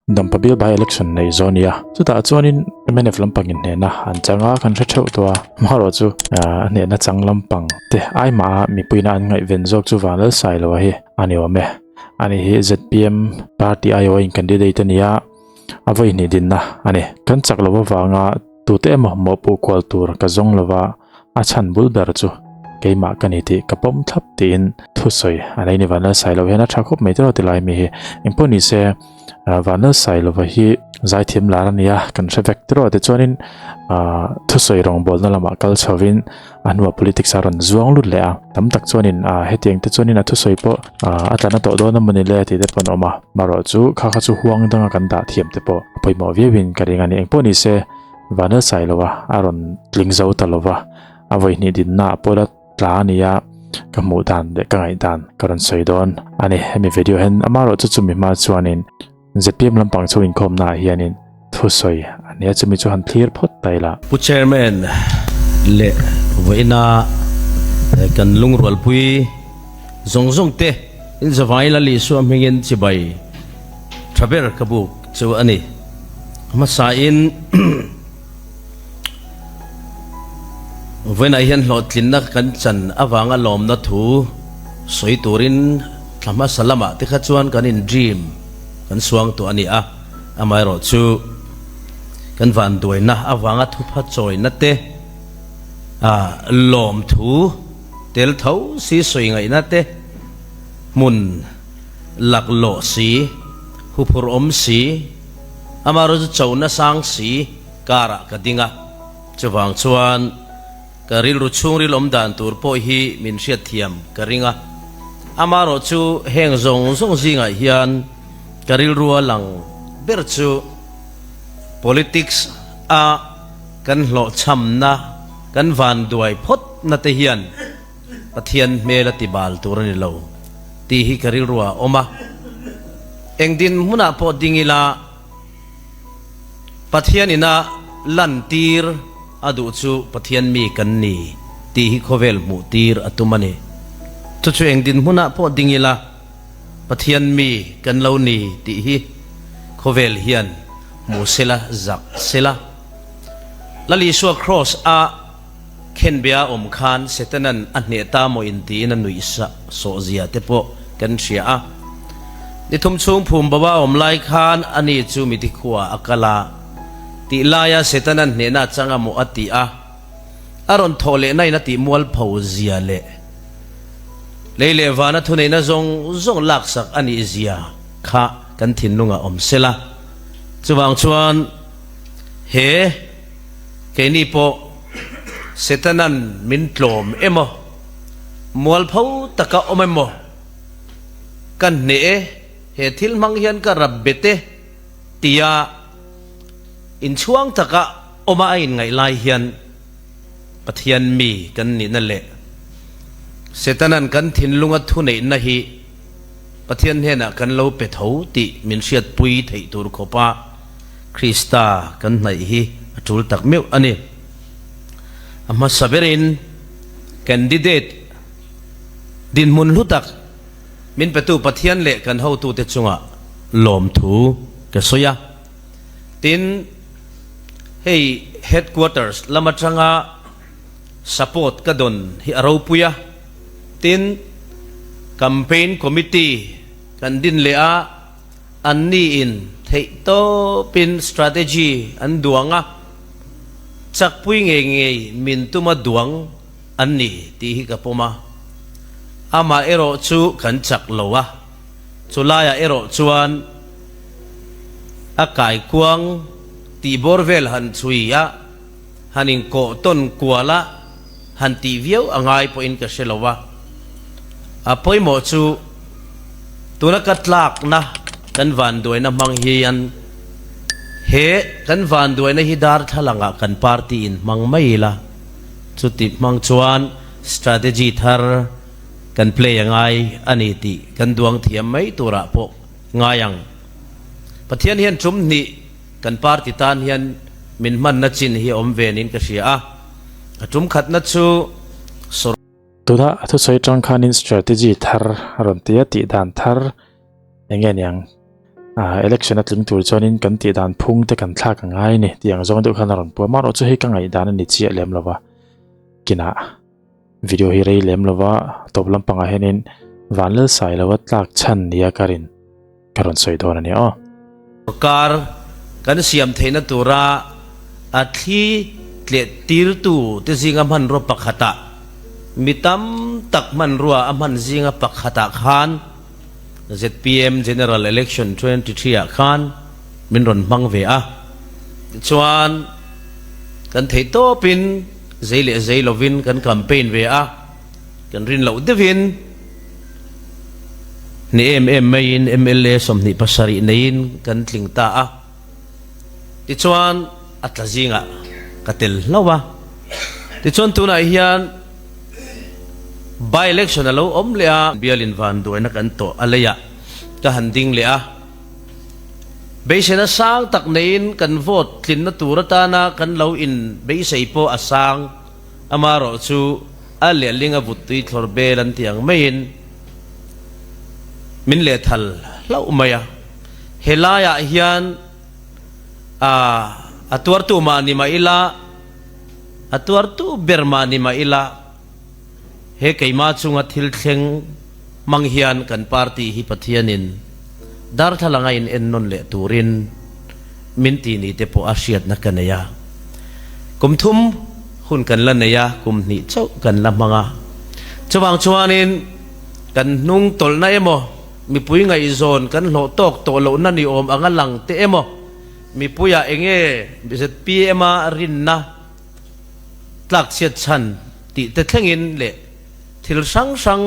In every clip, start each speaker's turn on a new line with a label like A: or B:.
A: Dampa bial by election nei zawh a ni a, chutah chuanin mnf lampangin hnehna an chang a, kan hre theuh tawh a, amaherawhchu a hnehna chang lampang te ai mah a mipuiina an ngaihven zawk chu Vanlalsailoa hi a ni awm e. Ani hi zpm party aiawh in candidate a ni a, a vawi hnih dinna a ni. Kan chak loh avanga tute emaw mawhpuh kual tur ka zawng lova a chhan bul ber chu keimah ka ni tih ka pawm thlap tiin thusawi a nei ni. Vanlalsailoh hian a tha khawp mai tiraw ti lai mi hi. Engpawh ni se Vanlalsailova hi zaithiam lar a ni a, kan hre vek tiraw tichuanin thusawi rawngbawlna lamah kal chhovin a hnuah politics a rawn zuang lut leh a, tam tak chuanin ah hetiang te chuanin a thusawi pawh ah a tla na tawh dawn a mawni le tih te pawh an awm a, marawh chu kha kha chu huang danga kan dah thiam te pawh a pawimawh viauin ka ring a ni. Engpawh ni se Vanlalsai lo a a rawn tling zo ta lo va, a vawi hnih dinna ah pawh la tla a ni a, ka hmuh dan leh ka ngaih dan ka rawn sawi dawn a ni. Hemi video hian amaherawh chu chumi hma chuanin Zpm lampang chho inkhawmnaah hianin thusawi a nia chumi chu han thlir phawt ta ila.
B: Pu Chairman leh vawiina kan lungrualpui zawng zawng te in zavai Lal Isua hmingin chibai tha ber ka buk chu a ni. Hmasain vawiinah hian hlawhtlinna kan chan avanga lawmna thu sawi turin thla hmasa lamah te kha chuan kan in dream kan suang tawh a ni a, amaherawh chu kan vanduaina avanga thupha chawina te lawm thu tel tho si sawi ngaihna te hmun laklawh si huphurh awm si amaherawh chu chona sang si karah ka ding a, chuvang chuan Ka rilru chhungril awm dan tur pawh hi min hriatthiam ka ring a, amaherawh chu heng zawng zawng zingah hian ka rilrua lang ber chu politics a kan hlawhchhamna, kan vanduai phawtna te hian Pathian hmel a ti bal tur a ni lo tih hi ka rilrua a awm a. Eng dinhmunah pawh ding ila Pathian ina lantir a duh chu Pathian mi kan ni tih hi khawvel hmuh tir a tum a ni. Chu chu eng dinhmunah pawh ding ila Pathian mi kan lo ni tih hi khawvel hian hmu sela zak sela. Lal Isua Kraws a Khenbea awm khan Setanan a hneh ta maw in tiin a nuih sawh zia te pawh kan hria a. Ni thum chhung phum bo a awm lai khan ani chu miti khua a kal a, tih laia Setanan hnehna chang a maw a ti a, a rawn thawh leh nain a tih mualpho zia leh lei leh vana thuneihna zawng zawng laksak a nih zia kha kan thinlungah awm sela. Chuvang chuan he. Keini pawh Setanan min tlawm emaw, mualpho taka awm emaw ka hneh e, he thil hmang hian ka rap bet e tia inchhuang taka awma a inngaih lai hian Pathian mi kan nihna leh Setanan kan thinlunga thuneihna hi Pathian hnenah kan lo pe tho tih min hriatpui theih tur khawpa Krista kan hnaih hi a tul tak meuh a ni. A hmasa berin candidate dinhmun hlu tak min petu Pathian leh kan hotute chungah lawmthu ka sawi a. Tin, hei headquarters lam atanga support ka dawn hi a ropui a. Tin, campaign committee kan din leh a. Anni in theih tawpin strategy an duang a, chakpui ngei ngei min tuma duang an ni tih hi ka pawm a. Amah erawh chu kan chak lo a, chulaiah erawh chuan a kaikuang tih bawr vel han chhui a, han inkawh tawn kual a, han tih viau a ngai pawhin ka hre lo a. A pawimawh chu tuna ka tlakna kan vanduaina hmang hian he kan vanduaina hi darthlalangah kan party in hmang mai ila, chuti hmang chuan strategy thar kan play a ngai a ni tih kan duang thiam mai turah pawh ngai ang. Pathian hian tum hnih kan party tan hian min hmanna chin hi a awm ve niin ka hria a, a tum khatna chu sawr.
A: Tuna a thusawi atang khanin strategy thar a rawn ti a, tih dan thar eng nge niang? Election a tling tur chuanin kan tih dan phung te kan thlak a ngai a ni tih ang zawng deuh khan a rawn puam a, erawh chu hei ka ngaihdan a ni chiah lem lo va, kinah video hi rei lem lo va, tawp lampangah hianin Vanlalsai lo a tlak chhan nia ka rin. Ka rawn sawi dawn a ni aw.
B: Kar kan siam theihna tura a thli tleh tirtu te zinga hmanrua pakhatah mi tam tak hmanrua a hman zinga pakhatah khan zpm General Election 23 ah khan min rawn hmang ve a. Tichuan kan theih tawpin zei leh zei lovin kan campaign ve a. Kan rin loh deuhin ni em em maiin mla 27 neiin kan tling ta a, tichuan a tla zingah ka tel hlauh a, tichuan tunah hian by election a lo awm leh a, bialin vanduaina kan tawh a leiah ka han ding leh a, beiseina sang tak neiin kan vote tlinna tur atana kan lo in beisei pawh a sang. Amaherawh chu a lehling a vut tui thlawr bel an tih ang maiin min lehthal hlauh mai a. Helaiah hian a tuartu mah ni mah ila, a tuartu ber mah ni mah ila, he keimah chunga thil thleng hmang hian kan party hi Pathianin darthlalang a in ennawn leh turin min ti ni te pawh a hriatna ka nei a. Kum thum hun kan la nei a, kum hnih chauh kan la hmang a. Chuvang chuanin kan hnung tawlhna emaw, mipui ngaihzawn kan hlawh tawk tawh lohna ni awm anga lang te emaw, mipuiah enge zpm a rinna tlakchhiat chhan tih te thlengin leh thil hrang hrang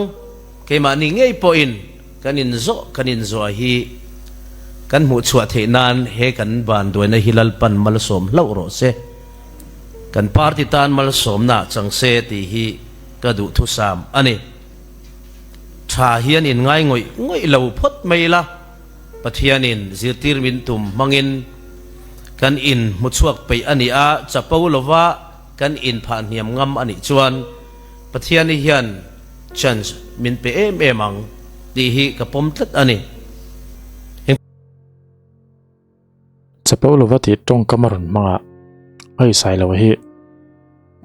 B: keimahni ngei pawhin Kan inzawh kan inzawh hi kan hmuh chhuah theih nan he kan vanduaina hi Lalpan malsawm hlauh rawh se. Kan party tan malsawmna chang se tih hi ka duhthusam a ni. Tha hian inngai ngawih ngawih lo phawt mai ila, Pathianin zirtir min tum hmangin kan in hmuchhuak peih a ni a, chapo lova kan inphah hniam ngam a nih chuan Pathiani hian chance min pe em em ang tih hi ka pawm tlat a ni. Eng.
A: Chapo lova tih tawngkam a rawn hmang a, hei Sailo hi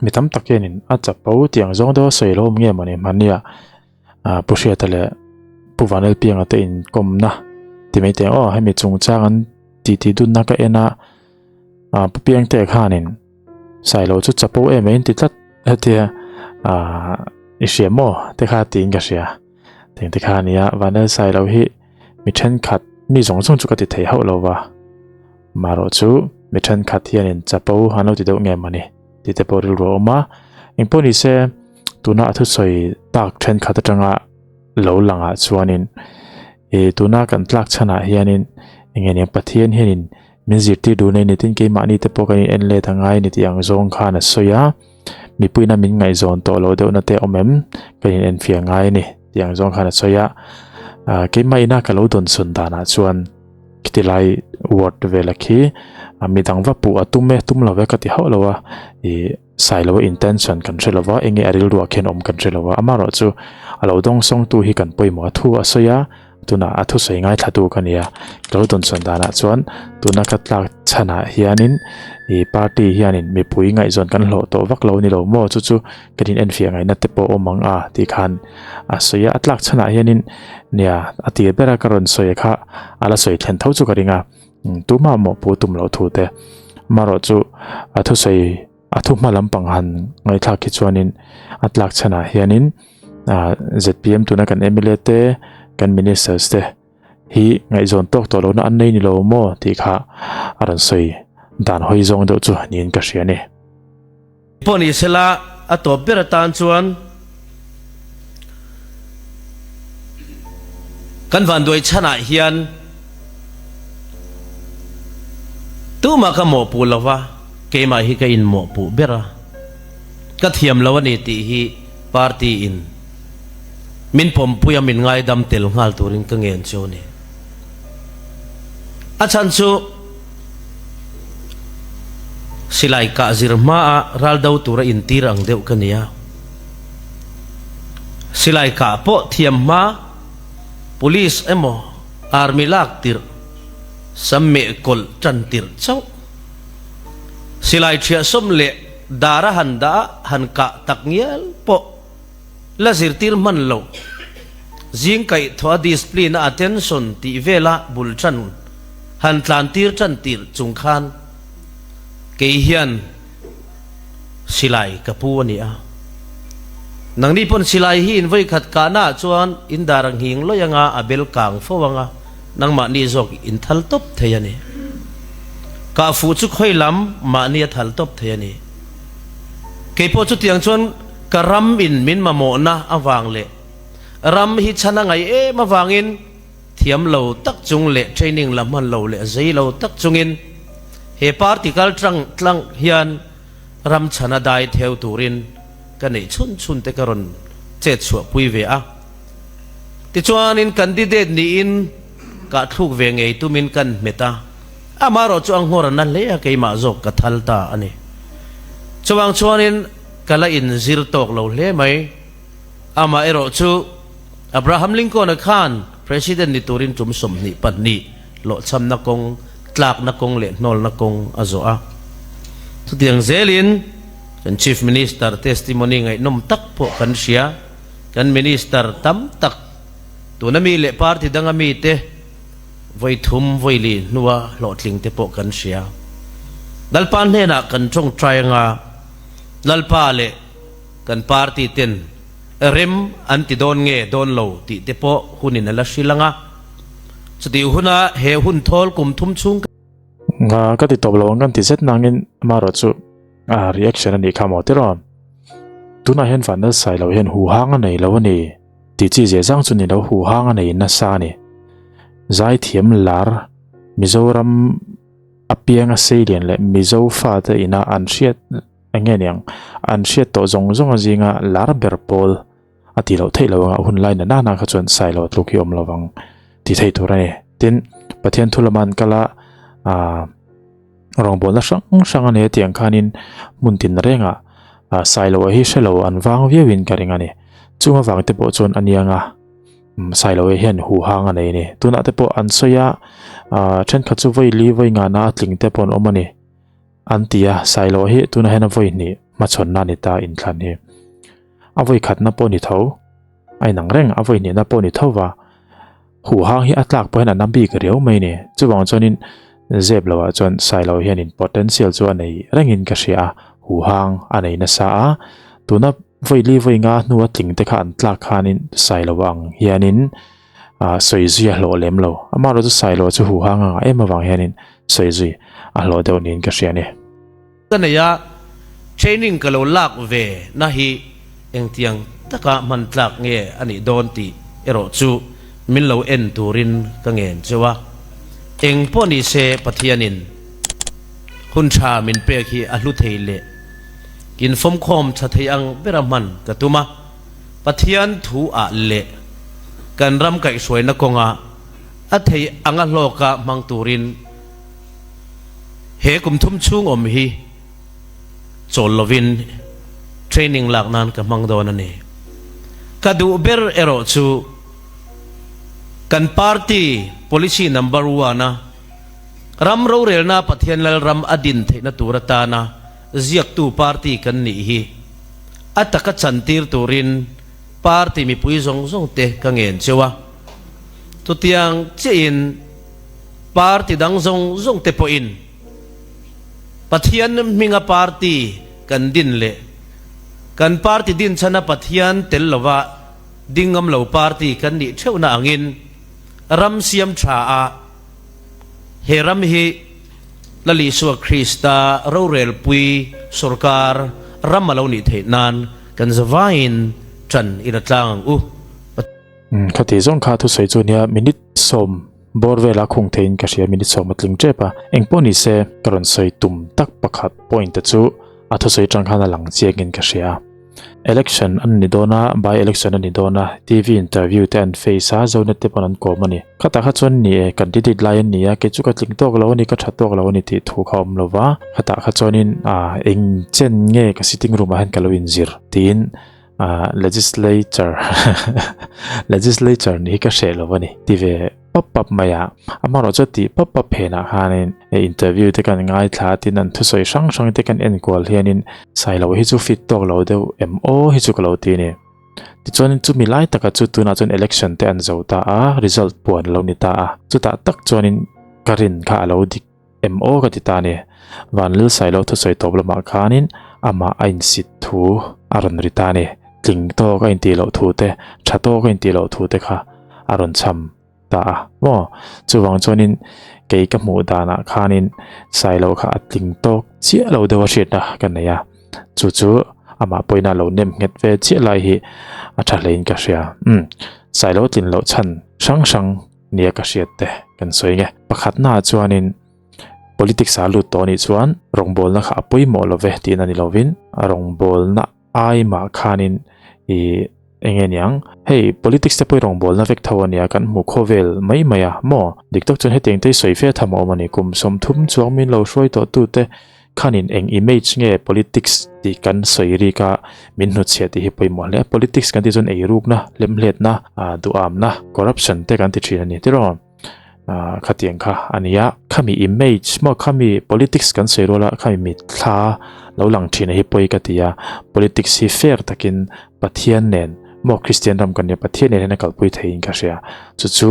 A: mi tam tak hianin a chapo tih ang zawng deuh a sawi lo awm nge mawni hmannia Pu Hriata leh Pu Vanlalpianga te inkawmna ti mai teh ang aw hemi chungchang an titi dunna ka en a Pu Piangte khanin Sailo chu chapo em em ti tlat hetia ah i hria maw te kha tiin ka hria teng te kha ania Vanel Sailo hi mi thenkhat mi zawng zawng chu ka ti thei hauh lo va marawh chu mi thenkhat hianin chapo an lo ti deuh nge mawni tih te pawh rilru a awm a engpawh ni se tuna a thusawi tak thenkhat atanga lo langah chuanin ih tuna kan tlak chhanah hianin eng nge nia Pathian hianin Min zirtir duh nei ni tin keimahni te pawh kan in en let a ngai ni tih ang zawng khan a sawi a, mipuiin a min ngaihzawn tawh loh deuhna te awm em kan in enfiah ngai a ni tih ang zawng khan a sawi a, ah keimah ina ka lo dawn sawn danah chuan khiti lai word vela khi midang va puh a tum e tum lo e ka ti hauh lo a ih Sailoa intention kan hre lova enge a rilruah khian awm kan hre lova amaherawh chu a lo dawngsawng tu hi kan pawimawh a thu a sawi a tunah a thusawi ngaithla tu ka nia ka lo dawnsawn danah chuan tuna ka tlak chhanah hianin ih party hianin mipui ngaihzawn kan hlawh tawh vak lo ni lo maw chu chu kan in enfiah ngaihna te pawh awm ang a tih khan a sawi a a tlak chhanah hianin nia a tir bera ka rawn sawi kha a la sawi thlen tho chu ka ring a. Tumah mawhpuh tum loh thu te. Amaherawh chu a thusawi a thu hma lampang han ngaihthlak hi chuanin a tlak chhanah hianin zpm tuna kan mla te kan ministers te hi ngaihzawn tawk tawh lohna an nei ni lo maw tih kha a rawn sawi dan hawi zawng deuh chu niin ka hria a ni.
B: Pawh ni sela a tawp ber atan chuan kan vanduai chhanah hian tumah ka mawhpuh lo va, keimah hi ka inmawhpuh ber a, ka thiam lo a ni tih hi party in min pawmpui a min ngaidam tel nghal turin ka ngen chu a ni. A chhan chu. Silai kah zir hmaa ral do tura intir ang deuh ka nia. Silai kah pawh thiam hma Police emaw Army lak tirh. Sam meh kawlh tan tirh chauh. Silai ṭhiahsawm leh dar a han dah a han kah tak ngial pawh la zirtir hman lo. Zing kaihthawh a discipline a attention tih vela bul ṭan han tlan tir ṭan tirh chung khan kei hian Silai ka pu a ni a. Nangni pawn silai hi in vawikhat kahna ah chuan in dar a nghing lawih anga a bel kang fo anga nangmahni zawk in thal tawp thei a ni. Kah fuh chu khawi lam mahni a thal tawp thei a ni. Keipawh chutiang chuan ka ram in min mamawhna avang leh ram hi chhan a ngaih em avangin Thiam lo tak chung leh training la hman lo leh zei lo tak chungin he party kal tlang tlang hian ram chhana dai theu turin ka neih chhun chhun te ka rawn chet chhuah pui ve a. Tichuanin candidate niin kah thluk ve ngei tumin kan hmet a, amaherawh chu a nghawr a na hle a keimah zawk ka thal ta a ni. Chuvang chuanin ka la inzir tawk lo hle mai. Amaherawh chu Abraham Lincoln-a khan President ni turin tum 22 hlawhchhamna kawng, tlakna kawng leh hnawlna kawng a zawh a. Chutiang zelin kan Chief Minister testimony ngaihnawm tak pawh kan hria. Kan Minister tam tak, tuna mi leh party danga mite vawi thum vawi li hnua hlawhtling te pawh kan hria. Lalpa hnenah kan tawngtai anga Lalpa leh kan party ten rem an ti dawn nge dawn lo tih te pawh hunin a la hrilh ang a, chutih huna he hun thawl kum thum chhung ka.
A: Nga ka ti tawp lo ang kan ti zet nangin amaherawh chu a reaction a nih kha maw tiraw? Tunah hian van nalsai lo hian huhang a nei lo a ni tih chi zia zang chu ni lo huhang a nei nasa a ni. Zaithiam lar Mizoram apianga seilian leh Mizo fate ina an hriat Eng nge niang? An hriat tawh zawng zawng a zinga lar ber pawl a tih loh theih lo anga hun lai na nana kha chuan Sailo tluk hi awm lo vang ti thei tur a ni. Tin, Pathian thu lama an kal a, aah rawngbawlna hrang hrang a nei a tih ang khanin hmun tin rengah Sailo hi hre lo an vang viauin ka ring a ni. Chung avang te pawh chuan a niang a, Sailo hian huhang a nei a ni. Tunah te pawh an sawi a, aah thenkhat chu vawi li vawi ngana a tling te pawh an awm a ni. An ti a, Sailo hi tunah hian a vawi hnih hmachhawnna a ni ta inthlan hi. A vawi khatna pawh ni tho, a inang reng, a vawi hnihna pawh ni tho va, huhang hi a tlak pawh hian a na bik riau mai ni. Chuvang chuanin zep loah chuan Sailo hianin potential chu a nei rengin ka hria a, huhang a nei nasa a, tuna vawi li vawi nga hnua tling te kha an tlak khanin Sailo ang hianin ah sawi zui a hlawh lem lo. Amaherawh chu Sailo chu huhang a ngah em avang hianin sawi zui a hlawh deuh niin ka hria a ni.
B: Ka nei a, training ka lo lak ve na hi engtiang taka hman tlak nge a nih dawn tih erawh chu min lo en turin ka ngen cheu a. Eng pawh ni se Pathianin hun tha min pek hi a hlu thei leh infawmkhawm tha thei ang bera hman ka tum a. Pathian thu ah leh kan ram kaihhruaina kawnga a thei anga hlawka hmang turin he kum thum chhung awm hi chawl lovin training lak nan ka hmang dawn a ni. Ka duh ber erawh chu kan party policy number one a ram rorelna Pathian Lalram a din theihna tur atana ziaktu party kan nih hi A taka chantir turin party mipui zawng zawng te ka ngen cheu a. Chutiang chiahin party dang zawng zawng te pawhin Pathian hminga party kan din leh kan party din chhana Pathian tel lova ding ngam lo party kan nih theuhna angin ram siam tha a he ram hi Lal Isua Krista rorelpui sorkar ram a lo nih theih nan kan zavaiin ṭan i la tlang ang u.
A: Umm khati zawng kha thusawi chu nia minute sawm bawr vela khung theiin ka hria minute sawm a tling tep a, engpawh ni se ka rawn sawi tum tak pakhat point te chu a thusawi tang khan a lang chiangin ka hria. Election an ni dawn a, by election a ni dawn a, TV interview te an face a, Zonet te pawn an kawm a ni. Khatah kha chuan ni e, candidate lai an ni a, kei chu ka tling tawk lo a ni, ka tha tawk lo a ni tih thu kha awm lo va. Khatah kha chuanin ah eng chen nge ka sitting room ah hian ka lo inzir tiin ah legislature legislature nih hi ka hreh lo a ni ti ve. pap pap mai a, amaherawhchu a tih pap pap phenah khanin interview te kan ngaithla a tin an thusawi hrang hrang te kan enkual hianin Sailo hi chu fit tawk lo deuh em aw hi chu ka lo ti a ni. Tichuanin chumi lai takah chu tunah chuan election te an zo ta a, result puan a lo ni ta a, chutah tak chuanin ka rin kha a lo dik em aw ka ti ta a ni. Vanlil Sailo thusawi tawp lamah khanin amah a insit thu a rawn ri ta a ni. Tling tawk a intih loh thu te, tha tawk a intih loh thu te kha a rawn cham ta a maw. Chuvang chuanin kei ka hmuh danah khanin Sailo kha a tling tawk chiah lo deuh a hriatna ka nei a. Chu chu amah pawhin a lo nem nghet ve chiah lai hi a tha hlein ka hria. Umm Sailo tlin loh chhan hrang hrang nia ka hriat te kan sawi nge. Pakhatnaah chuanin politics ah lut tawh anih chuan rawngbawlna kha a pawimawh lo ve tihna ni lovin rawngbawlna ai mah khanin ih eng nge niang hei politics te pawh hi rawngbawlna vek tho ania kan hmu khawvel mai mai a maw dik tak chuan hetiang te hi sawi fe tham a awm a ni kum 30 chuang min lo hruai tawh tu te khanin eng image nge politics tih kan sawi rik a min hnutchhiah tih hi pawimawh hle politics kan tih chuan eirukna hlemhletna ah duhamna corruption te kan ti thin a ni tiraw. Ah khatiang kha a ni a khami image maw khami politics kan sawi rual a khami mitthla lo lang thin a hi pawi ka ti a politics hi fair takin Pathian nen maw Kristian ram kan nia Pathian nen hian a kalpui theiin ka hria chu chu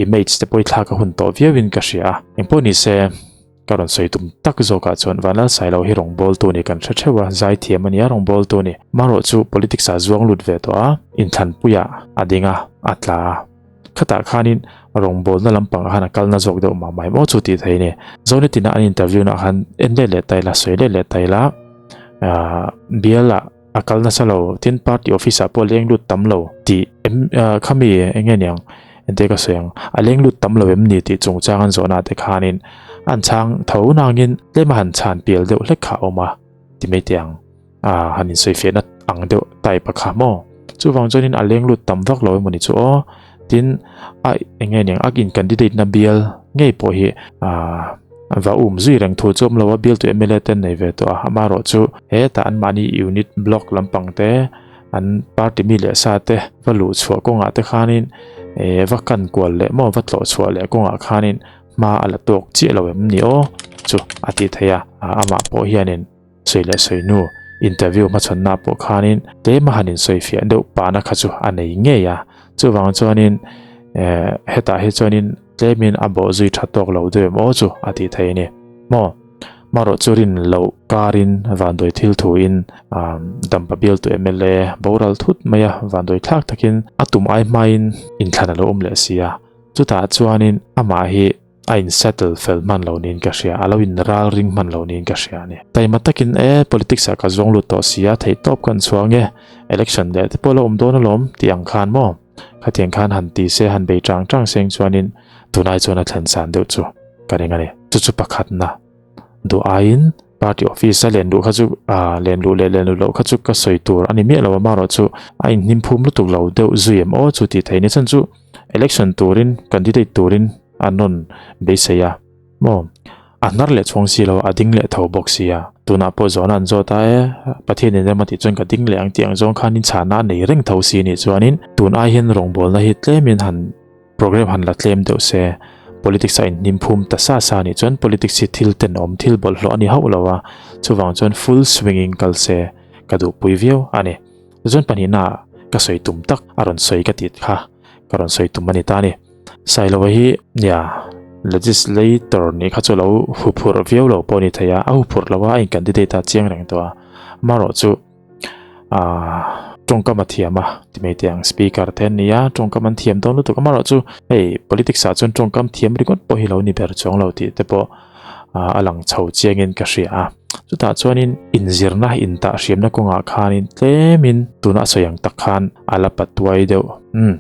A: image te pawh hi thlak a hun tawh viauin ka hria a engpawh ni se Ka rawn sawi tum tak zawkah chuan Vanlal Sailo hi rawngbawltu ni kan hre theuh a, zaithiam a nia rawngbawltu ni. Marawh chu politics ah zuang lut ve tawh a, inthlanpuiah a ding a, a tla a. Khatah khanin rawngbawlna lampangah khan a kalna zawk deuh mah mai maw chu tih thei a ni. Zonetina an interview naah khan en let leh ta ila, sawi let leh ta ila, bialah A kal nasa lo, tin party office ah pawh a leng lut tam lo tih em khami eng nge niang entir ka sawi ang, a leng lut tam lo em ni tih chungchang an zawhna te khanin an chhang tho nangin tlem a han chhan pial deuh hlek kha a awm a ti mai teh ang, a han insawifiahna ang deuh type a kha maw? Chuvang chuanin a leng lut tam vak lo emawni chu aw, tin a eng nge niang a in candidate na bial ngei pawh hi ah. Va um zui reng thu chu awm lo a, bialtu mla te an nei ve tawh a, amaherawh chu hetah anmahni unit block lampang te an party mi leh sa te va luh chhuah kawngah te khanin eh va kan kual leh maw va tlawh chhuah leh kawngah khanin hma a la tawk chiah lo em ni aw chu a tih theih a, amah pawh hianin. Sawi leh sawi hnu interview hmachhawnna pawh khanin tlem a han insawifiah deuh pahna kha chu a nei ngei a, chuvang chuanin eh hetah hi chuanin tlemin a bawh zui tha tawk lo deuh em aw chu a tih theih a ni. Maw? Marawh chu rin loh karin vanduai thil thuin ah Dampa bialtu mla boral thut mai a, vanduai thlak takin a tum ai hmain inthlan a lo awm leh si a, chutah chuanin amah hi A in settle fel hman lo niin ka hria, a lo in ral ring hman lo niin ka hria a ni. Taima takin e, politics ah ka zawng lut tawh si a, theihtawp kan chhuang e, election leh te pawh la awm dawn alawm tih ang khan maw? Khatiang khan han ti se, han bei chang chang seng chuanin tunai chuan a thlen san deuh chu ka ring a ni. Chu chu pakhatna duh aiin party office a len luh kha chu ah len luh leh len luh loh kha chu ka sawi tur a ni miah lo a, amaherawh chu a inhnim phum lutuk lo deuh zui em aw chu tih theih ni chhan chu election turin candidate turin an rawn beisei a maw a hnar leh chhuang si lo a ding leh tho bawk si a tunah pawh zawhna an zawt a e Pathian in rem a tih chuan ka ding leh ang tih ang zawng khanin chhana a nei reng tho si a nih chuanin tun ai hian rawngbawlna hi tlemin han program han la tlem deuh se politics a inhnim phum ta sa sa a nih chuan politics hi thil tenawm thil bawlhhlawh a ni hauh lo a chuvang chuan full swing in kal se ka duhpui viau a ni tichuan pahnihna ka sawi tum tak a rawn sawi ka tih kha ka rawn sawi tum a ni ta a ni. Sailova hi nia legislator nih kha chu lo huphurh viau lo pawh a ni thei a, a huphurh lo a, a in candidate a chiang reng tawh a, amaherawh chu aaa tawngkam a thiam a ti mai teh ang speaker te an ni a, tawngkam an thiam dawn lutuk amaherawh chu hei politics ah chuan tawngkam thiam ringawt pawh hi lo ni ber chuang lo tih te pawh a lang chho chiangin ka hria a, chutah chuanin inzirna intahhriamna kawngah khanin tlemin tuna a sawi ang tak khan a la patuai deuh umm.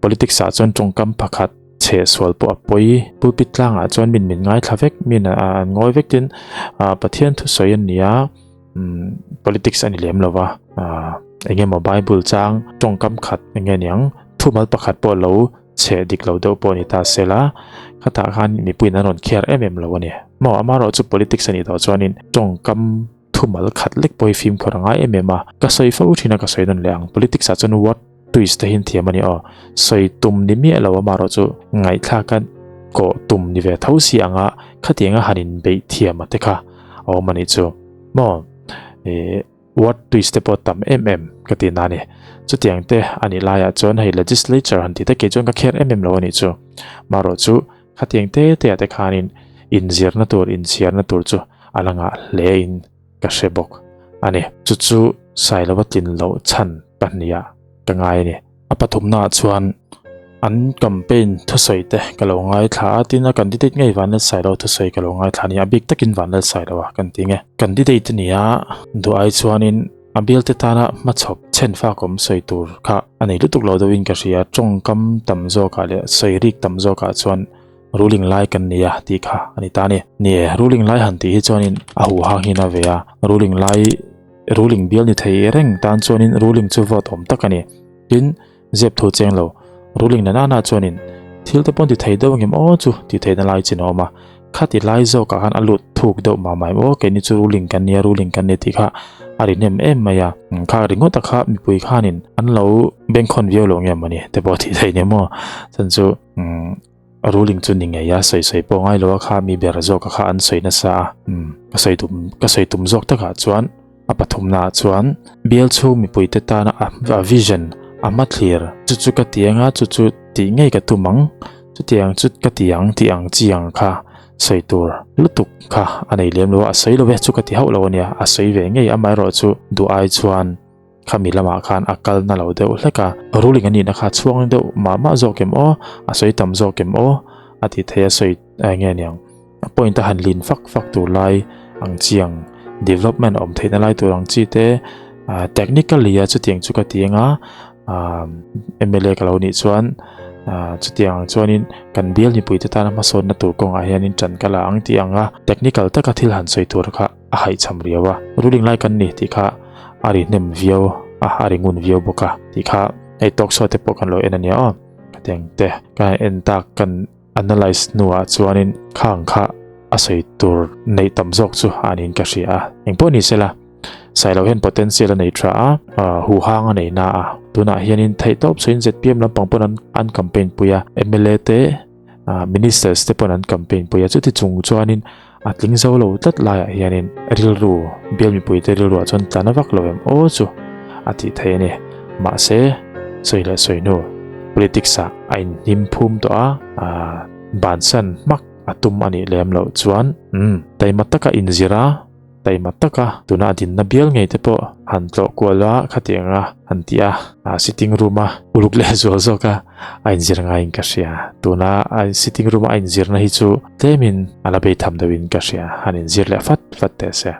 A: Politics ah chuan tawngkam pakhat chhe sual pawh a pawi. Pulpit tlangah chuan min min ngaithla vek, min an ngawi vek tin Pathian thusawi an ni a, politics a ni lem lo va, eng emaw Bible chang tawngkam khat eng nge niang thumal pakhat pawh lo chhe dik lo deuh pawh a ni ta se la, khatah khan mipuiin an rawn care em em lo a ni. Maw amaherawh chu politics a nih tawh chuanin tawngkam thumal khat lek pawh hi fimkhur a ngai em em a, ka sawi fo thin a ka sawi nawn leh ang, politics ah chuan word. twist te hi an thiam a ni aw. Sawi tum ni miah lo amaherawh chu ngaihthlak a kawh tum ni ve tho si anga khatianga han inbeih thiam a te kha a awm a nih chu maw ih word twist te pawh tam em em ka tih na a ni. Chutiang te a nih laiah chuan hei legislature han tih te kei chuan ka kher em em lo a nih chu maherawh chu khatiang te te ah te khanin inzirna tur inchhiarna tur chu a la ngah hle in ka hre bawk a ni. Chu chu Sailova tlin loh chhan pahniha ka ngai a ni. A pathumnaah chuan an campaign thusawi te ka lo ngaithla a, tin a candidate ngei Vanlalsailo thusawi ka lo ngaithla a ni, a bik takin Vanlalsailo a kan ti nge. Candidate a ni a, duh ai chuanin a bialte tana hmachhawp chhen fak awm sawi tur kha a nei lutuk lo deuhin ka hria, tawngkam tam zawkah leh sawi rik tam zawkah chuan ruling lai kan ni a tih kha a ni ta a ni. Ni e, ruling lai han tih hi chuanin a huhang hian a ve a, ruling lai ruling bial ni thei reng tan chuanin ruling chu vote awm tak a ni. Tin, zep thu cheng lo, ruling na nana chuanin thil te pawn ti thei deuh angem aw chu ti theihna lai chin a awm a, khati lai zawkah khan a lut thuk deuh mah mah em aw keini chu ruling kan nia ruling kan ni tih kha a ri hnem em mai a, kha ringawt a kha mipui khanin an lo bengkhawn viau lo nge mawni te pawh tih theih ni maw chan chu umm ruling chu ni ngei a sawi sawi pawh ngai lo a kha mi ber zawk a kha an sawi nasa a umm ka sawi tum ka sawi tum zawk takah chuan. A pathumnaah chuan bial chhung mipuite tana a vision, a hmathlir, chu chu ka ti anga chu chu tih ngei ka tum ang, chutiang chu ka ti ang tih ang chi ang kha sawi tur lutuk kha a nei lem lo a, a sawi lo e chu ka ti hauh lo a nia, a sawi ve ngei amaherawh chu duh ai chuan khami lamah khan a kal na lo deuh hlek a, ruling a nihna kha chhuang deuh mah mah zawk em aw, a sawi tam zawk em aw a ti thei a sawi eng nge niang. A point a han lin fak fak tur lai ang chi ang development awm theihna lai tur ang chi te ah technically a chutiang chu ka ti anga ah mla ka lo nih chuan ah chutiang ang chuanin kan bial mipui te tana hmasawnna tur kawngah hianin ṭan ka la ang tih ang a technical taka thil han sawi tur kha a haihchham riau a ruling lai kan ni tih kha a ri hnem viau a a ri ngun viau bawk a tih kha hei talk show te pawh kan lo en a nia aw hetiang te ka han en tak kan. Analyse hnuah chuanin khang kha a sawi tur neih tam zawk chu a niin ka hria a. Engpawh ni sela, Sailo hian potential a nei tha a, huhang a nei na a. Tunah hianin theihtawp sawiin zpm lampang pawn an an campaign pui a, mla te, ministers te pawn an campaign pui a. Chuti chung chuanin a tling zo lo tlat laiah hianin rilru, bial mipuite rilruah chuan tla na vak lo em aw chu a tih theih a ni. Mahse, sawi leh sawi hnu politics ah a inhnim phum tawh a, aah bansan hmak a tum a nih lem loh chuan umm taima taka inzir a, taima taka tuna a dinna bial ngei te pawh han tlawh kual a khatiang a han ti a, aah sitting room a uluk leh zual zawk a a inzir ngaiin ka hria. Tuna a sitting room a a inzirna hi chu tlemin a la bei tham deuhin ka hria, han inzir leh fat fat teh se.